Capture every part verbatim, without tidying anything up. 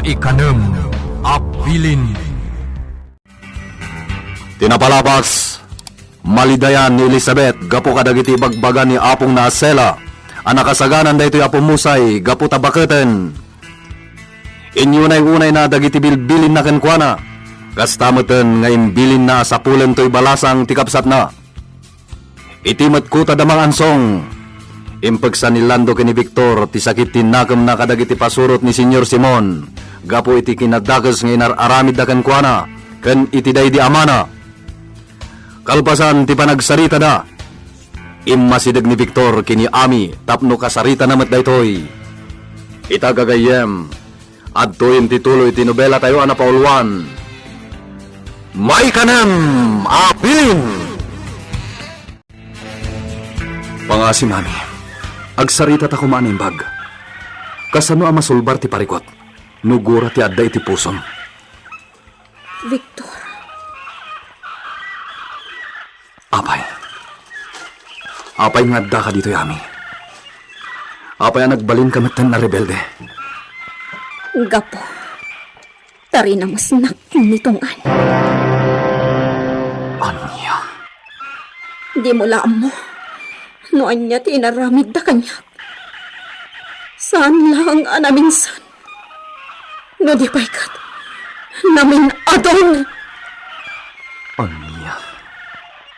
Ikanem a bilin. Ti napalabas, malidayan ni Elizabeth gapu kadagiti ibagbaga ni apongna a Sela a nakasaganan daytoy a pummusay gapu ta baketen. Inyunay-unayna dagiti bilbilinna kenkuana. Kasta metten nga imbilinna a sapulen toy balasang ti kabsatna. Iti met kuta da Mang Ansong, impeksa ni Lando ken ni Victor ti sakit ti nakemna kadagiti pasurot ni Señor Simon gapu iti kinadakes nga inar-aramidda kenkuana ken iti daydi amana. Kalpasan ti panagsaritada, immasideg ni Victor ken ni Ami tapno kasaritana met daytoy. Ita gagayyem, adtoyen ti tuloy ti nobelatayo a napauluan, Maikanem a Bilin. Pangasim, Ami. Agsaritata koma a naimbag. Kasano a masulbar ti parikut no gura ti adda iti pusom? Victor. Apay. Apay nga addaka ditoy, Ami? Apay a nagbalinka metten a rebelde? Gapu ta rinamesnak ni Tong-an. Ania? Dimo la ammo no ania ti inaramidda kaniak. Saan laeng a naminsan. No di pay ket, namin-adun. Ania?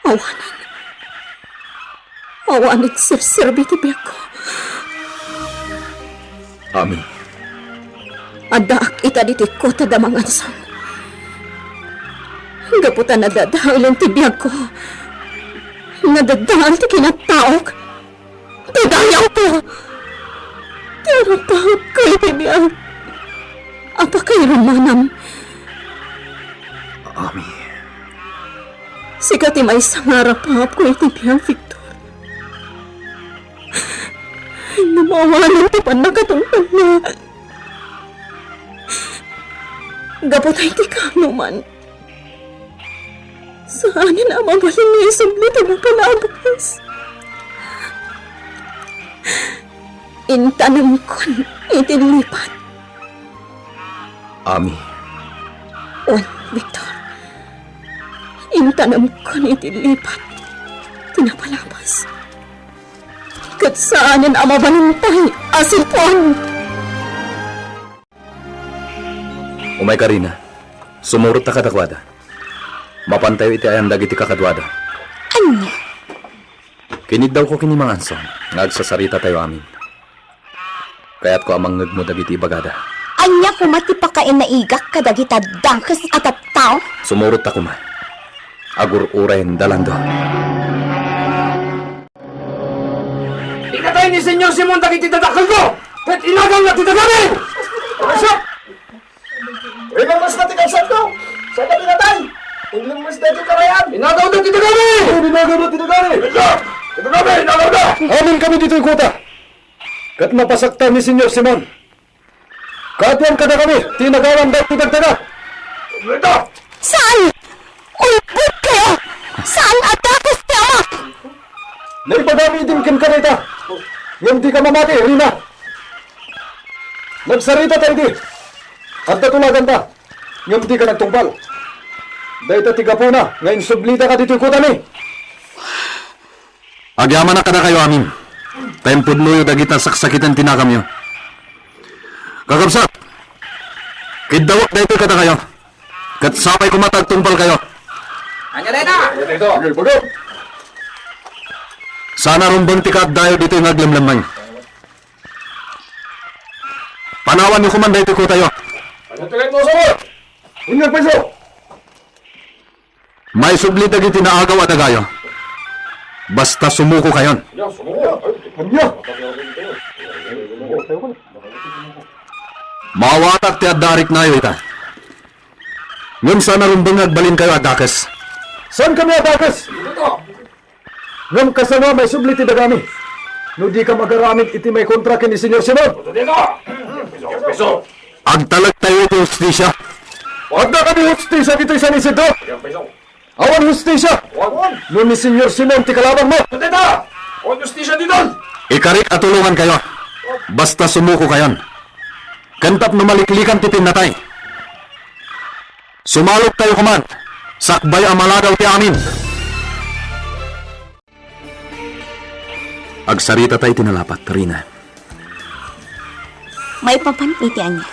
Awanen. Awanen serserbi ti biagko. Ami. Addaak ita ditoy kuta da Mang Ansong. Gapu ta nadadaelen ti biagko. Nadadael ti kinataok. Ti dayawko! Ti arapatko iti biag a pakairumanam. Ami. Sika ti maysa nga arapatko iti biag, Victor. Ngem awanen ti pannakatungpalna. Gapu ta iti kaanoman, saanen a mabalin nga isubli ti napalabas. Intanemkon iti lipat. Ami. Wen, Victor. Intanemkon iti lipat ti napalabas. Ket saanen a mabalintay a sipon. Umayka, Rina. Sumurotta kadakuada. Mapantayo iti ayan dagiti kakaduada. Ania? Kiniddawko ken ni Mang Ansong nga agsasaritatayo amin. Kayatko a mangngegmo dagiti ibagada. Ania koma ti pakainaigak kadagita dakes a tattao? Sumurotta koma. Agur-uray da Lando. Pinatay ni Señor Simon dagiti dadakkelko, ket inagawna ti dagami! Rimmas na ti kabsatko! Saan a pinatay? Inlemmes daytoy karayan! Inagawna ti dagami! Inagawna ti dagami! Ti dagami, inagawna! Amin kami ditoy kuta, ket napasaktan ni Señor Simon. Kaduan kadakami ti inagawan daytoy dagdaga. Saan! Ulbod kayo! Saan a dakes ti amak? Naibagami idin kenka dayta, ngem dika mamati, Rina. Nagsaritata idi. Adda tulaganta, ngem dika nagtungpal. Dayta ti gapuna nga insublitaka ditoy kutami. Agyamanak kadakayo amin, ta impudnoyo dagita saksakiten ti nakamyo. Kakabsat, kiddawak daytoy kadakayo, ket sapay koma ta agtungpalkayo. Ania dayta? Saan a rumbeng ti kaaddayo ditoy nga aglemmeng. Panawanyo koman daytoy kutayo. Ania ti kayatmo, Samuel? Ania, payso? Maisubli dagiti naagaw a dagayo. Basta sumukokayon. Ania? Maawatak ti adda a riknayo ita. Ngem saan a rumbeng nga agbalinkayo a dakes. Saankami a dakes? Ngem kasano a maisubli ti dagami no dika agaramid iti maikontra ken ni Señor Simon? Agtalektayo iti hustisia. Adda kadi hustisia ditoy San Isidro? Awan hustisia no ni Señor Simon ti kalabangmo. Ikarik a tulongankayo. Basta sumukokayon. ken tapno maliklikan ti pinnatay. Sumaloktayo koman, sakbay a maladaw ti amin. Agsaritatay iti nalapat, Rina. Maipapan iti ania?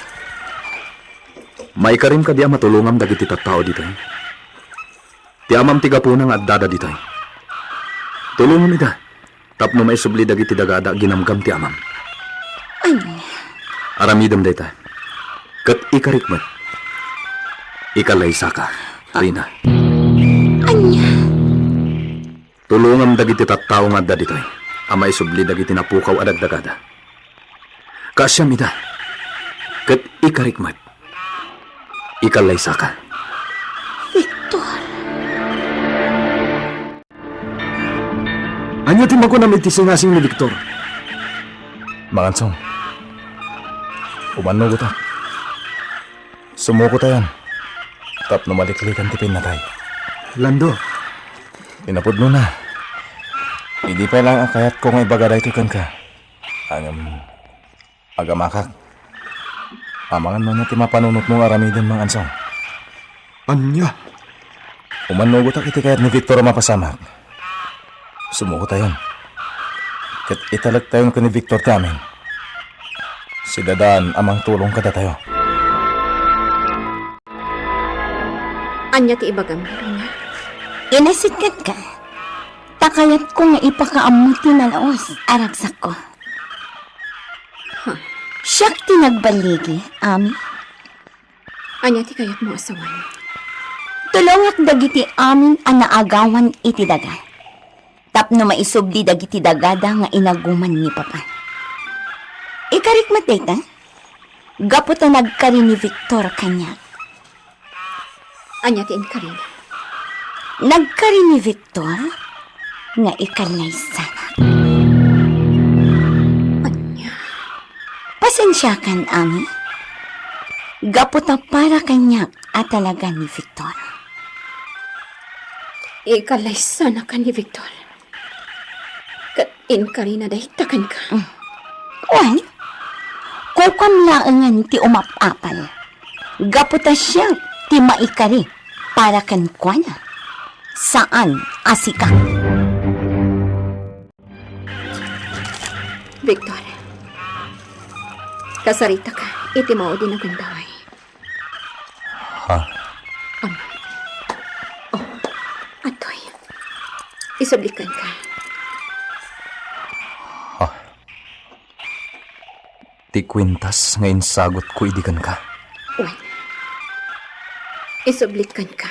Maikarim kadi a matulongam dagiti tattao ditoy? Ti amam ti gapuna nga addada ditoy. Tulongam ida tapno maisubli dagiti dagada a ginamgam ti amam. Ania? Aramidem dayta. Ket ikarik met. Ikalaysaka, Rina. Ania? Tulongam dagiti tattao nga adda ditoy a maisubli dagiti napukaw a dagdagada. Kaasiam ida, ket ikarik met. Ikalaysaka. Victor. Ania ti makunam iti singasing ni Victor? Mangansong, umannugotak. Sumukotayon tapno maliklikan ti pinnatay. Lando. Inapudnona, idi pay laeng a kayatko nga ibaga daytoy kenka, ngem agamakak. Amangan no ania ti mapanunotmo nga aramiden, Mangansong. Ania? Umannugotak iti kayat ni Victor a mapasamak. Sumukotayon. Ket italektayon ken ni Victor ti amin. Sidadan a mangtulong kadatayo. Ania ti ibagam, Rina? Inasitgan ka. Ta kayatko nga ipakaammo ti nalaus a ragsakko. Huh. Siak ti nagballigi, Ami. Ania ti kayatmo a sawen? Tulongak dagiti amin a naagawan iti daga, tapno maisubli dagiti dagada nga inaguman ni Papa. Ikarik met dayta, gapu ta nagkari ni Victor kaniak. Ania ti inkarina? Nagkari ni Victor nga ikallaysanak. Ania? Pasensiakan, Ami. Gapu ta para kaniak a talaga ni Victor. Ikallaysanak ni Victor. Ket inkarina dayta kenka. Mm. Wen, kukuam laengen ti umap-apal. Gapu ta siak ti maikari para kenkuana. Saan a sika. Victor, kasaritaka iti maudin a gundaway. Ha? Am. Oh, atoy. Isubli kenka. Ha? Ti kuentas nga insagutko idi kenka. Wen. Isubli kenka.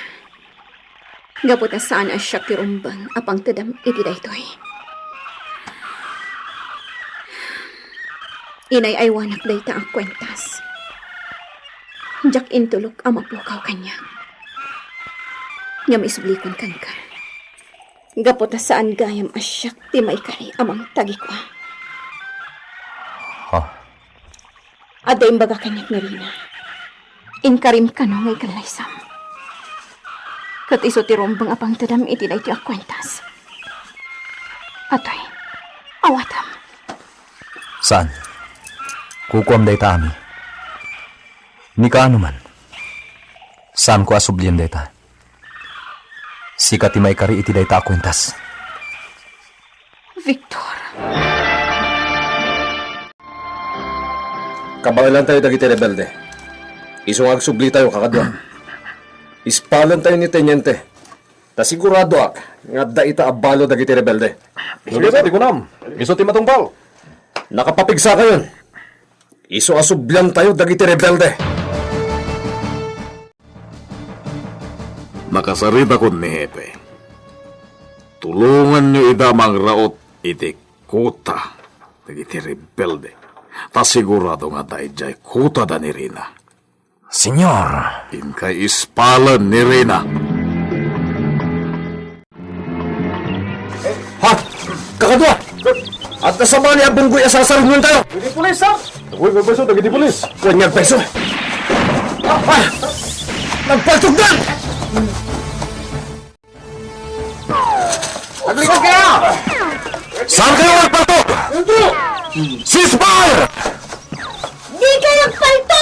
Gapu ta saan a siak ti rumbeng a pangtedem iti daytoy. Inay-aywanak dayta a kuentas. Diak intulok a mapukaw kaniak. Ngem isublikon kenka. Gapu ta saan gayam a siak ti maikari a mangtagikua. Ha? Adda imbaga kaniak ni Rina. Inkarim kano nga ikallaysam. Ket isu ti rumbeng a pangtedem iti daytoy a kuentas. Atoy, awatam. Saan? Kukuam dayta, Ami. Ni kaano man, saanko a sublien dayta. Sika ti maikari iti dayta a kuentas. Victor. Kabaelantayo dagiti rebelde. Isu nga agsublitayo, kakadua. Ispalentayo ni Teniente. Ta siguradoak nga adda ita a balo dagiti rebelde. Isu ti kunam. Isu ti matungpal. Nakapapigsakayon. Isu a subliantayo dagiti rebelde. Nakasaritakon ni Hepe. Tulonganyo ida a mangraut iti kuta dagiti rebelde. Ta sigurado nga adda idiay kutada ni Rina. Señor. Inkay ispalen ni Rina. Ha? Kakadua! Adda sabali a bunggoy a sasarungontayo! Dagiti pulis, sir! Uy, may pweso, dagiti pulis! Kuan nga pweso! Ah! Nagpaltogdan! Aglikod kayo! Saan kayo nagpaltog? Ceasefire! Di kayo nagpaltog!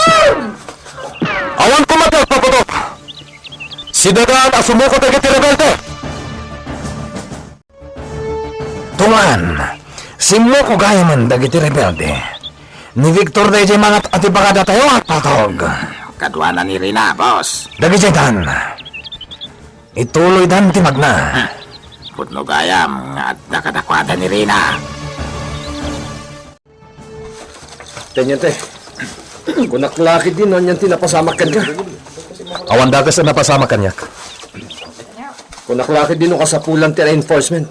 Sidadaan a sumuko dagiti rebelde! Tuman, simmuko gayamen dagiti rebelde. Ni Victor daydiay mangat a ti bagadatayo, Patog. Kaduana ni Rina, boss. Dagijay dan, ituloydan ti magna. Pudno gayam nga adda kadakuada ni Rina. Teniente, kunak la ketdi no anian ti napasamak kenka. Awan dakes a napasamak kaniak. Kunak la ketdi no kasapulan ti reinforcement.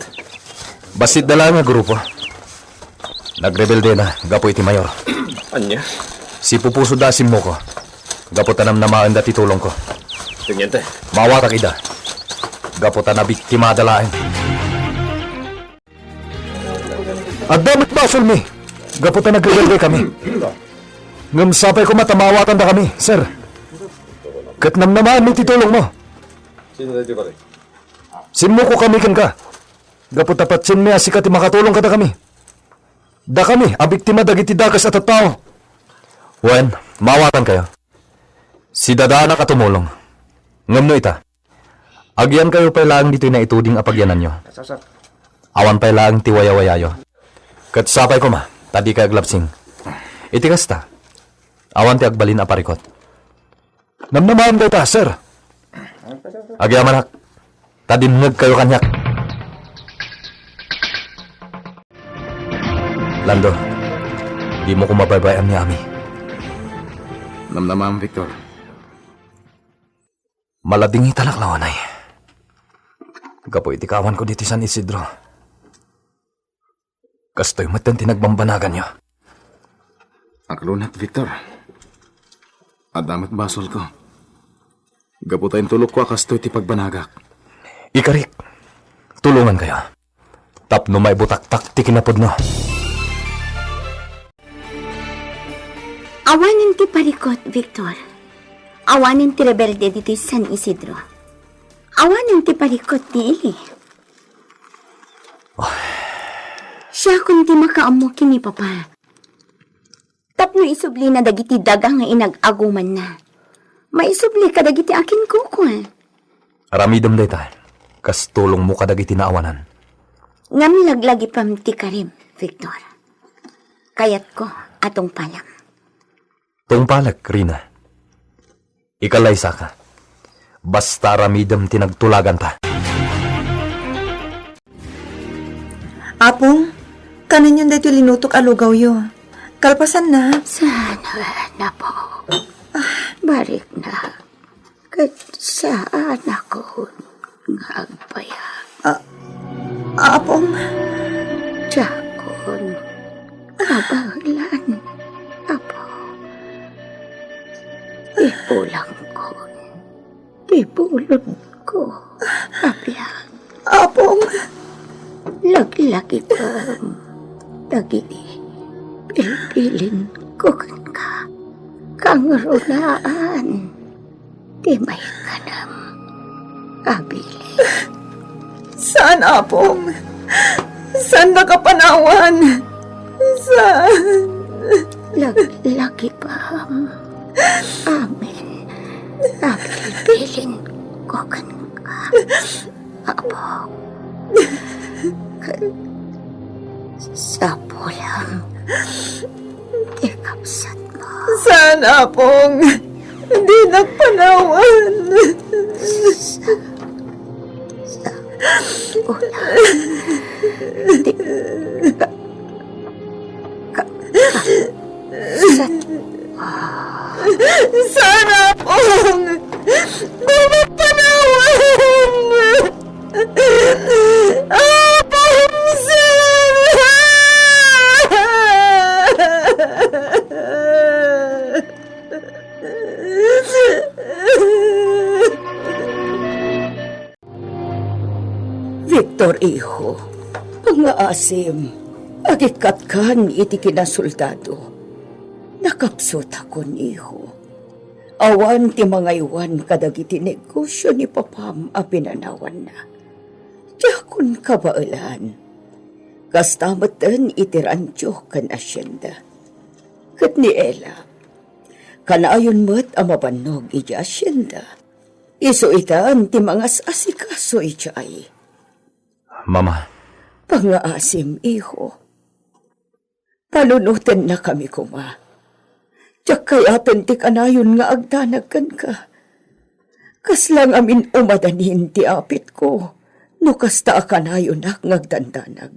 Bassit da laeng a grupo. Nagrebeldena gapu iti mayor. Ania? Sipupusoda a simmuko. Gapu ta namnamaenda ti tulongko. Teniente. Maawatak ida. Gapu ta nabiktimada laeng. Adda met basolmi, gapu ta nagrebeldekami. Ngem sapay koma ta maawatandakami, sir. Ket namnamaenmi ti tulongmo. Simmukokami kenka, gapu ta patienmi a sika ti makatulong kadakami. Dakami a biktima dagiti dakes a tattao. Wen, maawatankayo. Sidadaanak a tumulong. Ngem no ita, agiankayo pay laeng ditoy naituding a pagyananyo. Awan pay laeng ti wayawayayo. Ket sapay koma, ta dikay aglabsing. Iti kasta, awan ti agbalin a parikot. Namnamaen dayta, sir. Agyamanak, ta dimngegkayo kaniak. Lando, dimo koma baybay-an ni Ami. Namnamaem, Victor. Maladingitanak lawanay. Gapu iti kaawanko ditoy San Isidro. Kastoy metten ti nagbambanaganyo. Aklonat, Victor. Adda met basolko. Gapu ta intulokko a kastoy ti pagbanagak. Ikarik, tulongankayo. Tapno maibutaktak ti kinapudno. Awanen ti parikot, Victor. Awanen ti rebelde ditoy San Isidro. Awanen ti parikot ni Eli. Siakon ti makaammo ken ni Papa. Tapno isublina dagiti daga nga inag-agumanna. Maisubli kadagiti akinkukua. Aramidem dayta, kas tulongmo kadagiti naawanan. Ngem laglagipem ti karim, Victor. Kayatko a tungpalem. Tungpalek, Rina. Ikalaysaka. Basta aramidem ti nagtulaganta. Apong, kanenyon daytoy linutok a lugawyo. Kalpasanna. Saan, Apo? Ah. Barikna. Ket saanakon nga agbayag. Ah, Apong. Diakon kabaelan, Apo. Ipulangkon ti bulodko a biag. Apong. Laglagipem dagiti bilbilinko kenka. Kangrunaan ti maikanem a bilin. Saan, Apong. Saannak a panawan. Saan. Laglagipem amin a bilbilinko kenka, Apo. Ket sapulem ti kabsatmo. Saan, Apong. Dinak panawan. Sa, sa, ulam. Di, ka, ka, ka, sat. Saan, Apong. Dinak panawan. Apong, saan. Victor, iho, pangngaasim, agikkatkan iti kinasoldado. Nakapsutakon, iho. Awan ti mangaywan kadagiti negosio ni papam a pinanawanna. Diakon kabaelan. Kasta metten iti rancho ken asienda. Ket ni Ella, kanayon met a mabannog iti asienda. Isu itan ti mangas-asikaso idiay. Mama. Pangngaasim, iho. Panunotennakami koma. Diak kayaten ti kanayon nga agdanag kenka. Kasla ngamin umadanin ti apitko no kasta a kanayonak nga agdandanag.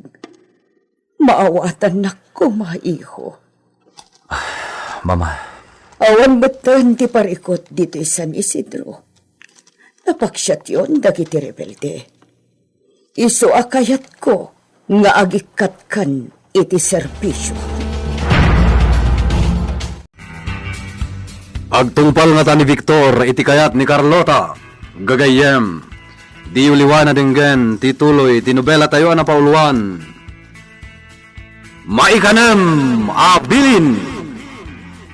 Maawatannak koma, iho. Mama. Awan metten ti parikut ditoy San Isidro. Napaksiatyon dagiti rebelde. Isu a kayatko nga agikkatkan iti serbisio. Agtungpal ngata ni Victor iti kayat ni Carlota. Gagayyem, diyo liwan a denggen ti tuloy ti nobelatayo a napauluan. Maikanem a Bilin.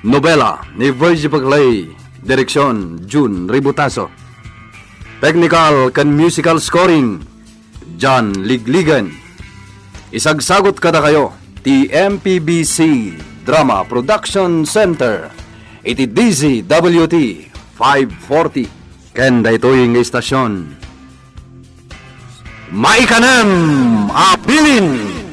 Nobela ni Virgie Paclay, direksyon Jun Ributaso. Technical ken musical scoring, John Ligligan. Isagsagut kadakayo ti M P B C Drama Production Center iti D Z W T five forty. Ken daytoy nga istasyon, Maikanem a Bilin.